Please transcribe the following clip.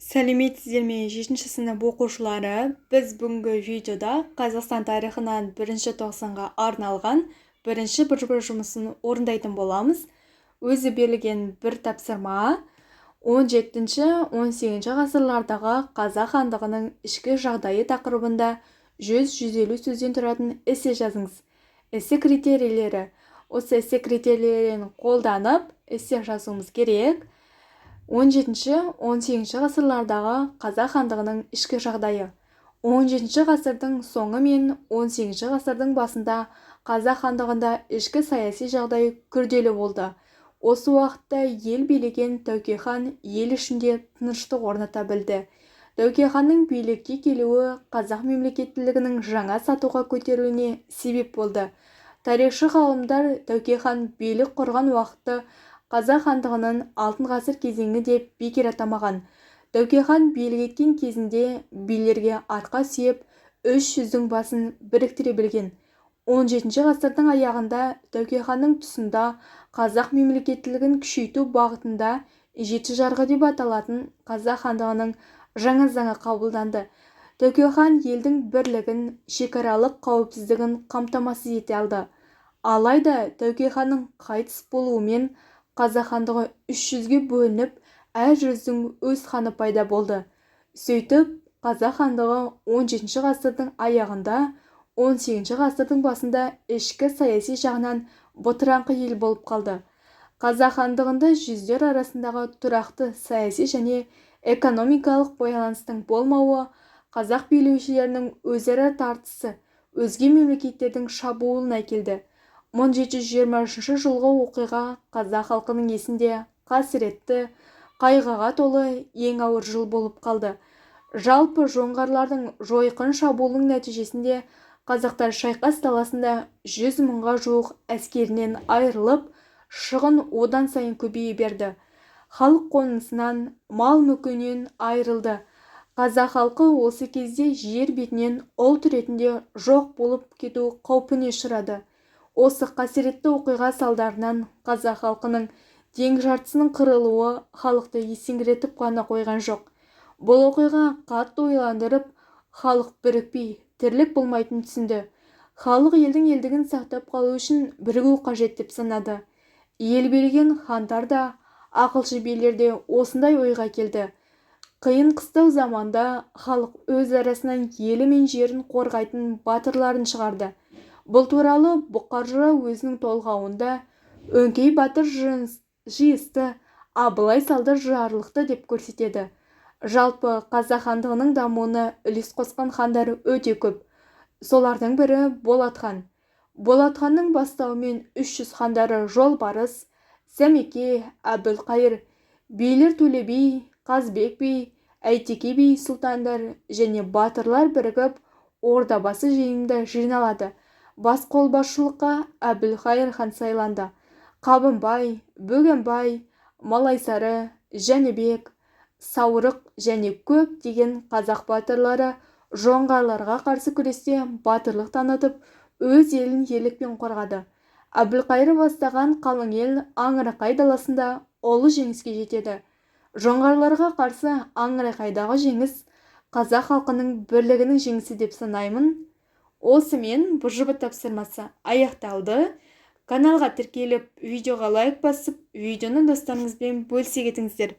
Сәлеметсіздер ме, жетінші сынып оқушылары! Біз бүгінгі видеода Қазақстан тарихынан бірінші тоқсанға арналған бірінші БЖБ жұмысын орындайтын боламыз. Өзі берілген бір тапсырма: 17-18 ғасырлардағы Қазақ хандығының ішкі жағдайы тақырыбында 100-150 сөзден тұратын эссе жазыңыз. Эссе критерийлері: осы эссе критерийлерін қолданып, эссе жазуымыз керек. 17-18 ғасырлардағы Қазақ хандығының ішкі жағдайы. 17 ғасырдың соңы мен 18 ғасырдың басында Қазақ хандығында ішкі саяси жағдай күрделі болды. Осы уақытта ел билеген Тәуке хан ел ішінде тыныштық орната білді. Тәуке ханның билікке келуі қазақ мемлекеттілігінің жаңа сатыға көтерілуіне себеп болды. Тарихшы ғалымдар Тәуке хан билік құрған уақытты Қазақ хандығының алтын ғасыр кезеңі деп бекер атамаған. Тәуке хан билік еткен кезінде билерге арқа сүйеп, үш жүздің басын біріктіре білген. 17 ғасырдың аяғында Тәуке ханның тұсында қазақ мемлекеттілігін күшейту бағытында Жеті жарғы деп аталатын Қазақ хандығының жаңа заңы қабылданды. Тәуке хан елдің бірлігін, шекаралық қауіпсіздігін қамтамасыз ете алды. Алайда Тәуке ханның қайтыс болуымен Қазақ хандығы үш жүзге бөлініп, әр жүздің өз ханы пайда болды. Сөйтіп, Қазақ хандығы 17 ғасырдың аяғында, 18 ғасырдың басында ішкі саяси жағынан бытыраңқы ел болып қалды. Қазақ хандығында жүздер арасындағы тұрақты саяси және экономикалық байланыстың болмауы, қазақ билеушілерінің өзара тартысы өзге мемлекеттердің шабуылына әкелді. 1723 жылғы оқиға қазақ халқының есінде қасіретті, қайғыға толы ең ауыр жыл болып қалды. Жалпы, жоңғарлардың жойқын шабуылының нәтижесінде қазақтар шайқас даласында 100 мыңға жуық әскерінен айырылып, шығын одан сайын көбейе берді. Халық қонысынан, мал-мүлкінен айырылды. Қазақ халқы осы кезде жер бетінен ұлт ретінде жоқ болып кету қаупіне ұшырады. Осы қасіретті оқиға салдарынан қазақ халқының тең жартысының қырылуы халықты есеңгіретіп қана қойған жоқ. Бұл оқиға қатты ойландырып, халық бірікпей тірлік болмайтынын түсінді. Халық елдің елдігін сақтап қалу үшін бірігу қажет деп санады. Ел билеген хандар да, ақылшы билер де осындай ойға келді. Қиын-қыстау заманда халық өз арасынан елі мен жерін қорғайтын батырларын шығарды. Бұл туралы Бұқар жырау өзінің толғауында: «Өңкей батыр жиысты, Абылай салды жарлықты», – деп көрсетеді. Жалпы, Қазақ хандығының дамуына үлес қосқан хандар өте көп. Солардың бірі – Болат хан. Болат ханның бастауымен үш жүз хандары Жолбарыс, Сәмеке, Әбілқайыр билер, Төле би, Қазыбек би, Әйтеке би, сұлтандар және батырлар бірігіп, Ордабасы жиынында жиналады. Бас қолбасшылыққа Әбілқайыр хан сайланды. Қабанбай, Бөгенбай, Малайсары, Жәнібек, Саурық және көптеген қазақ батырлары жоңғарларға қарсы күресте батырлық танытып, өз елін ерлікпен қорғады. Әбілқайыр бастаған қалың ел Аңырақай даласында ұлы жеңіске жетеді. Жоңғарларға қарсы Аңырақайдағы жеңіс қазақ халқының бірлігінің жеңісі деп санаймын. Осымен БЖБ тапсырмасы аяқталды. Каналға тіркеліп, видеоға лайк басып, видеоны достарыңызбен бөлісе кетіңіздер.